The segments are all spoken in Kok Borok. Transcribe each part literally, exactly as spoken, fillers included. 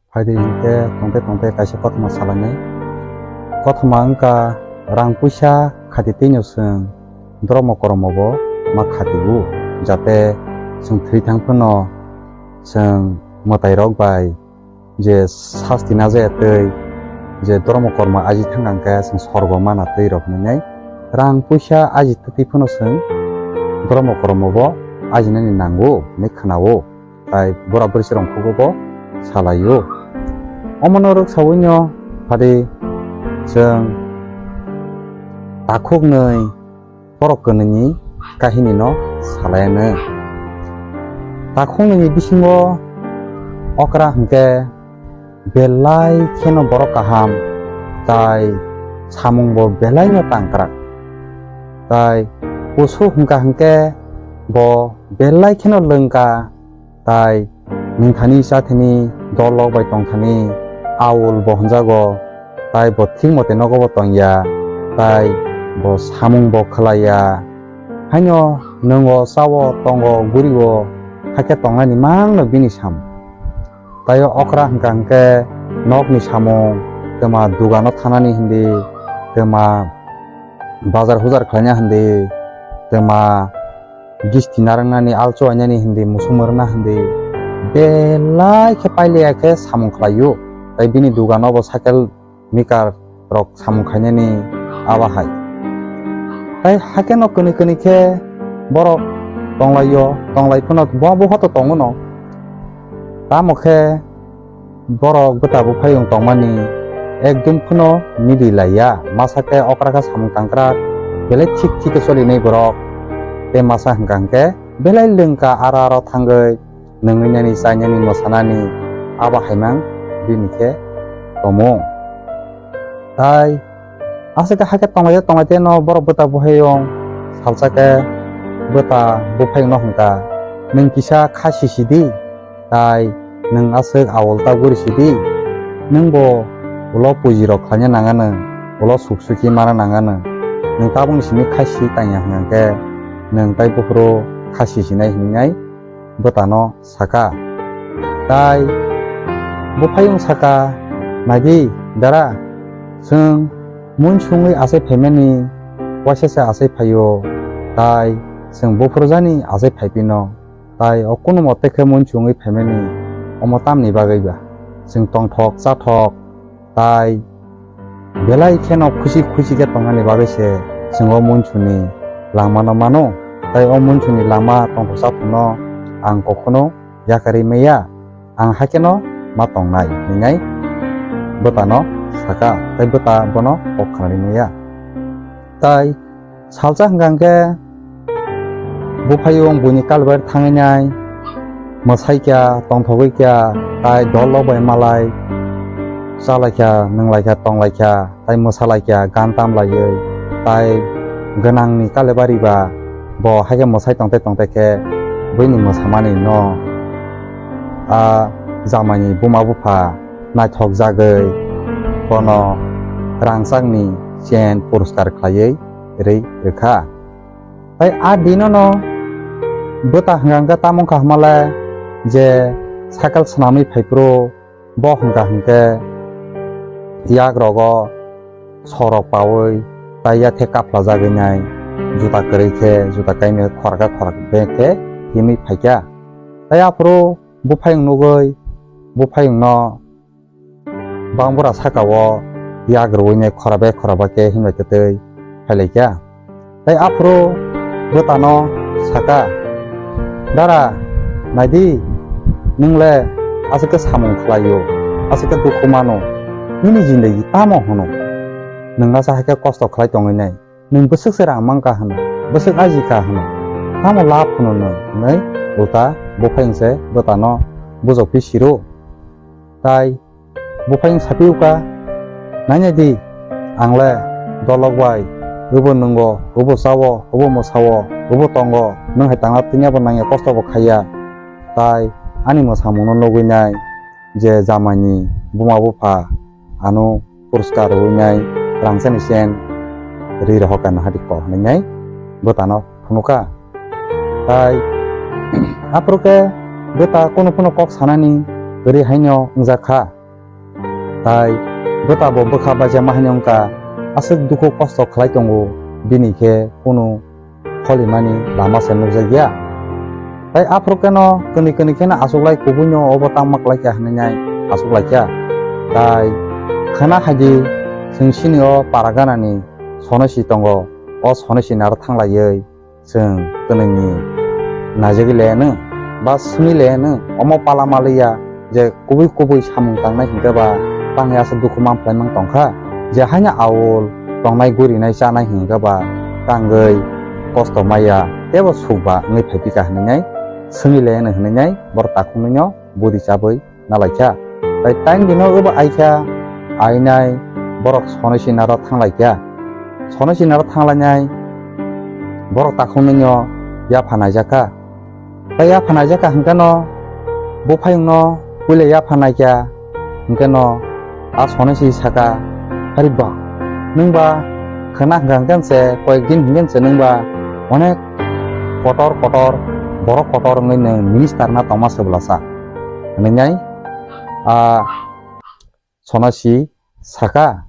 Phaidi hinkhe tongte tongte kaisa kothoma salainai. Kothoma wngkha rang puisa khati twino chwng dhormo kormo bo ma khati-o, jate chwng thwi thang phano chwng mwtai rok bai je sasti najaya twi je dhormo kormo aji thang hwnkhe chwng sorgo mana twi rok hinwi nai. Rang puisa aji twi phano chwng dhormo kormo bo ajinani nango hinwi khna-o. Tai bura bwrwi se rong khugo bo salai-o. Omono rwk saui no phadi chwng takhuk nwi borok kwnwi ni kahini no salai anw. Takhuk nwi ni bisingo okra hwnkhe belai kheno borok kaham, tai samung bo belai no tangkrak. Tai kusu hwnkha hwnkhe bo belai kheno lwngkha, tai nwngthani chathani dolok bai tongthani aul bo hwnjago, tai bo thik mote nogo bo tongya, tai bo samung bo khlaiya. Haino nwng o chao tongo guri o hakhe tongnani mangno bini samung. Tai o okra hwnkha hwnkhe nokni samung, twma dugano thanani hindi, twma bazar hujar khlaina hindi, twma gisti narwknani alcho ainani hindi, musuk mwrwkna hindi, belai khe pailiya khe samung khlai-o. Tai bini dugano bo cycle mikar rok samung khainani abo hai. Tai hakhe no kwnwi kwnwi khe borok tonglai-o, tonglai phano bo buhoto tongo no. Tamo khe borok bwta buphayung tongmani ekdum phano mili laiya, masa khe okra khe samung tangkrak, belai thik thik khe cholinai borok, tei masa hwnkha hwnkhe belai lwngkha aro aro thangwi nwngnani, chainani, mwsanani abo haimang bini khe tomung. Tai aswk khe hakhe tonglaide tonglaide no borok bwta buphayung salsa khe bwta buphayung no hwnkha, "Nwng kisa kha sisi di, tai nwng aswk awol ta guri sidi, nwng bo ulo puji rok khlaina nang anw, ulo suk suki mana nang anw, nwng tabukni simi kha si tangya hwnkha khe nwng tai buphuru kha sisinai," hinwi nai bwtano saka. Tai buphayung saka, "Naidi dara, chwng muinsungwi achai phaimani waisa se achai phaio, tai chwng buphuru jani achai phaipino, tai o kunu mote khe muinsungwi phaimani, omo tamni bagwi ba? Chwng tongthok chathok, tai belai kheno khusi khusi khe tongmani bagwi se chwng o muinsuni langmano mano, tai o muinsuni langma tongthok chathokno ang kokhono yakarwi maya, ang hakheno ma tongnai," hinwi bwtano saka, tai bwta bono kok khnarwi maya. Tai salsa hwnkha hwnkhe buphayung buini kalbar thangwi nai, mwsai kha, tongthogwi kha, tai dol rok bai malai, chalai kha, nwnglai kha, tonglai kha, tai mwsalai kha, gan tam laiwi, tai gwnangni kalibari ba bo haikhe mwsai tongte tongte khe buini mwsamani no a jamaini buma bupha naithok jagwi bono rangchakni chain puraskar khlaiwi rwi rwkha. Tai a dinono bwta hwnkha hwnkhe tamo wngkha hwnmale je cycle swnamwi phaiphuru bo hwnkha hwnkhe yak rogo sorok paui tai yak khe kapla jagwi nai juta kwrwi khe juta kainwi khoraka khoraka beng khe himwi phaikha. Tai aphuru buphayung nugwi buphayungno bangbura saka o yak rwui nai khoraba khoraba khe himlai kwtwi phailaikha. Tai aphuru bwtano saka, "Dara, naidi, nwng le aswk khe samung khlaio, aswk khe dukhu mano, nini jindagi tamo hwno? Nwng asa hai khe kosto khlai tongwi nai, nwng bwswk se rang mankha hwno, bwswk ajikha hwno, tamo lab hwno nwng?" hinwi ulta buphayung se bwtano bujok phi siro. Tai buphayung saphiyukha, "Nainai di, ang le dolok bai, obo nwngo, obo chao, obo mwsao, obo tongo, nwng hai tangna tini abo nangya, kosto bo khaiya. Tai ani mwsamungno nugwi nai je jamaini buma bupha ano puraskar rwui nai rangchakni chain ri rohor kha," hinwi kok hwnwi nai bwtano phunukha. Tai aphuru khe bwta kunu phano kok sanani kwrwi haino wngjak kha. Tai bwtabo bwkha baijama hai wngkha, aswk dukhu kosto khlai tongo, bini khe kunu kholimani lama se nukjakya. Tai aphuru kheno kwnwi kwnwi kheno achuklai kubuino obo tangma klaikha hwnwi nai achuklaikha. Tai khwna haidi chwng chini o para ganani sonosi tongo, o sonosi naro thanglaiwi chwng kwnwini naijagwi le hwno ba swngwi le hwno, omo pala maliya je kubui kubui samung tangnai hinkhe ba tangwi aswk dukhu man phlai mang tongkha, je haino aul tongnai gurinai chanai hinkhe ba tangwi kosto maya teibo sukba wngwi phaipikha hwnwi nai swngwi le hwno hwnwi nai borok takhuknwino budi chabwi nalaikha. Tai time bino obo aikha, ainai borok sonosi naro thanglaikha. Sonosi naro thanglainai borok takhuknwino yapha naijakha. Tai yapha naijakha hwnkhe no buphayungno puila yapha naikha, hwnkhe no a sonosi saka, "Ari ba, nwng ba khwna hwnkha hwnkhe se koyek din hwnkhe se nwng ba onek kotor kotor, borok kotor wngwi nwng minister na tongma se bwlasa," hwnwi nai a sonosi saka.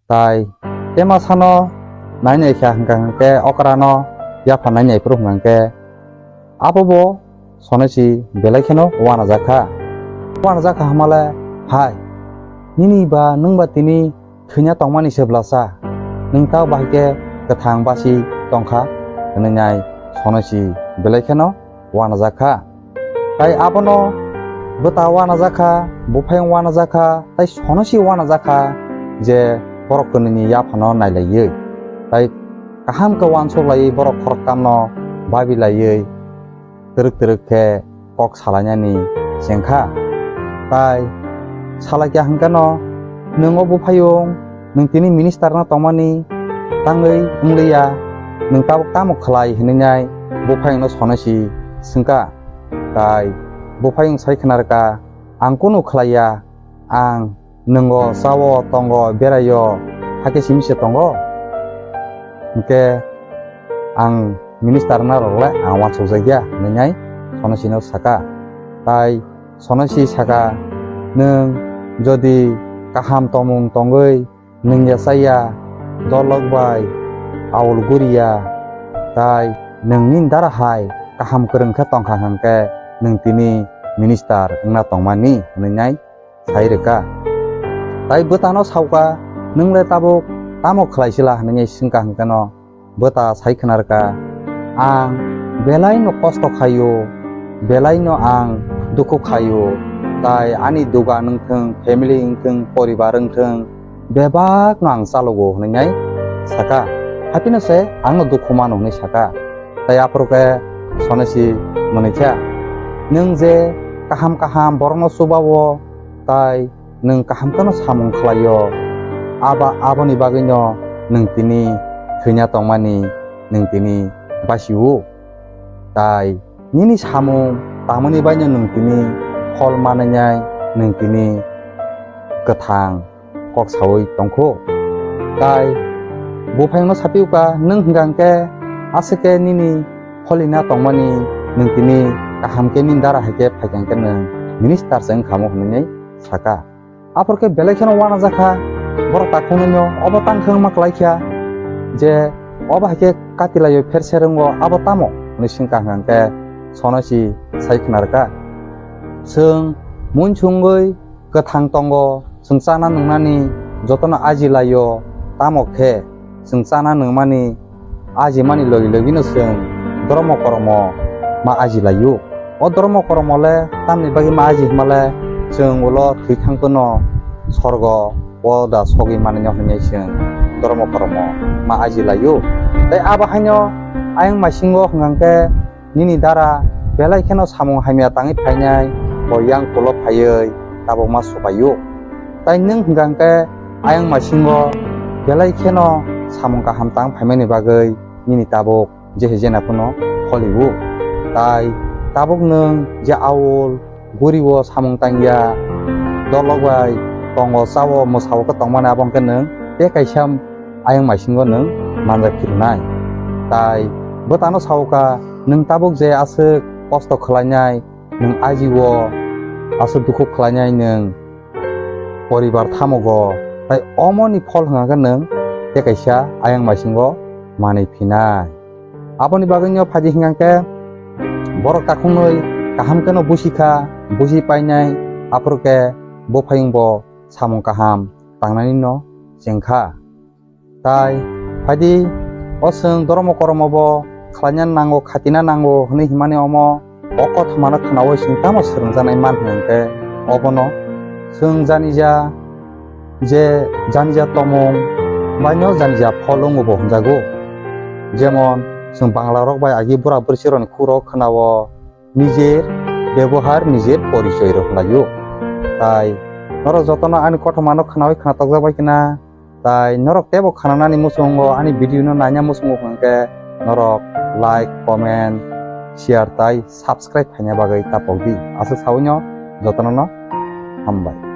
Tai tema sano nainai kha hwnkha hwnkhe okrano yapha nainai phuru hwnkha hwnkhe abo bo sonosi belai kheno uanajakha. Uanajakha hamale, "Hai, nini ba nwng ba tini thwina tongmani se bwlasa, nwng ta bahai khe kwthang basi tongkha," hwnwi nai sonosi belai kheno uanajakha. Tai abono bwta uanajakha, buphayung uanajakha, tai sonosi uanajakha je borok kwnwini yaphano nailaiwi. Tai kaham khe uansuk laiwi borok khoroktamno babilaiwi twrwk twrwk khe kok salainani chengkha. Tai salaikha hwnkhe no, "Nwng o buphayung, nwng tini minister no tongmani tangwi wngliya, nwng tabuk tamo khlai?" hwnwi nai buphayungno sonosi swngkha. Tai buphayung sai khna rwkha, "Ang kunu khlaiya, ang nwngo, chao, tongo, beraio, hakhe simi se tongo. Hinkhe ang minister na rok le ang uansukjakya," hwnwi nai sonosino saka. Tai sonosi saka, "Nwng jodi kaham tomung tongwi nwngya chaya, dolok bai aul guriya, tai nwng nini dara hai kaham kwrwng khe tongkha hwnkhe nwng tini minister wngna tongmani," hwnwi nai sai rwkha. Tai bwtano sauka, "Nwng le tabuk tamo khlai sila?" hwnwi swngkha hwnkhe no bwta sai khna rwkha, "Ang belai no kosto khaio, belai no ang dukhu khaio, tai ani dugan wngthwng, family wngthwng, poribar wngthwng, bebak no ang chalogo," hwnwi nai saka. Haphino se, "Ang no dukhu mano," hwnwi saka. Tai aphuru khe sonosi mwnwi kha, "Nwng je kaham kaham borokno chuba-o, tai nwng kaham kheno samung khlai-o, aba, aboni bagwino nwng tini thwina tongmani, nwng tini basi-o. Tai nini samung tangmani baino nwng tini phol mananai, nwng tini kwthang kok saui tongkhu." Tai buphayungno sapiuka, "Nwng hwnkha hwnkhe aswk khe nini pholina tongmani, nwng tini kaham khe nini dara hai khe phaikha hwnkhe nwng minister se wngkhamu," hwnwi saka. Aphuru khe belai kheno uanajakha borok takhuknwino, obo tang khe wngma klaikha je obo hai khe katilaio pherser wngo, abo tamo hwnwi swngkha hwnkhe sonosi sai khna rwkha, "Chwng munsungwi kwthang tongo, chwng chana nwngnani jotono aji laio, tamo khe chwng chana nungmani ajimani logi logino chwng dhormo kormo ma aji laio. O dhormo kormo le tamni bagwi ma aji hwnmale chwng ulo thwi thang phano sorgo o da sogwi manwi no hwnwi chwng dhormo kormo ma aji laio. Tei abo haino ayang maisingo hwnkha khe nini dara belai kheno samung hamya tangwi phainai, bo yang kulo phaiwi tabuk ma supaio. Tai nwng hwnkha khe ayang maisingo belai kheno samung kaham tang phaimani bagwi nini tabuk je hai jena phano pholiu. Tai tabuk nwng je aul guriwo samung tangya, dolok bai tongo, chao, mwsao khe tongmani, abo hwnkhe nwng tei kaisa ayang maisingo nwng manjak phirnai. Tai bwtano saoka, nwng tabuk je aswk kosto khlainai, nwng ajiwo aswk dukhu khlainai, nwng poribar thamogo. Tai omoni phol hwnkha khe nwng tei kaisa ayang bisingo manwi phinai. Aboni bagwino phaidi hwnkha khe borok takhuknwi kaham kheno busi kha, busi painai, aphuru khe buphayungbo samung kaham tangnani no chengkha. Tai phaidi o chwng dhormo koromo bo khlaina nango, khatina nango hwnwi himani omo o kothomano khnaui chwng tamo swrwngjaknai man hwnkhe obono chwng janija je janija tomung baino janija phol wngo bo hwnjago. Jemon chwng Bangla rok bai agi bura bwrwi rokni khuro khwnao nijer bebohar nijer porichoi rok laio. Tai norok jotono ani kothomano khnaui khna tokjak bai khna, tai norok teibo khnanani muchungo ani video no naina muchungo hwnkhe norok like, comment, share tai subscribe khaina bagwi tapok di. Aswk saui no jotono no hambai.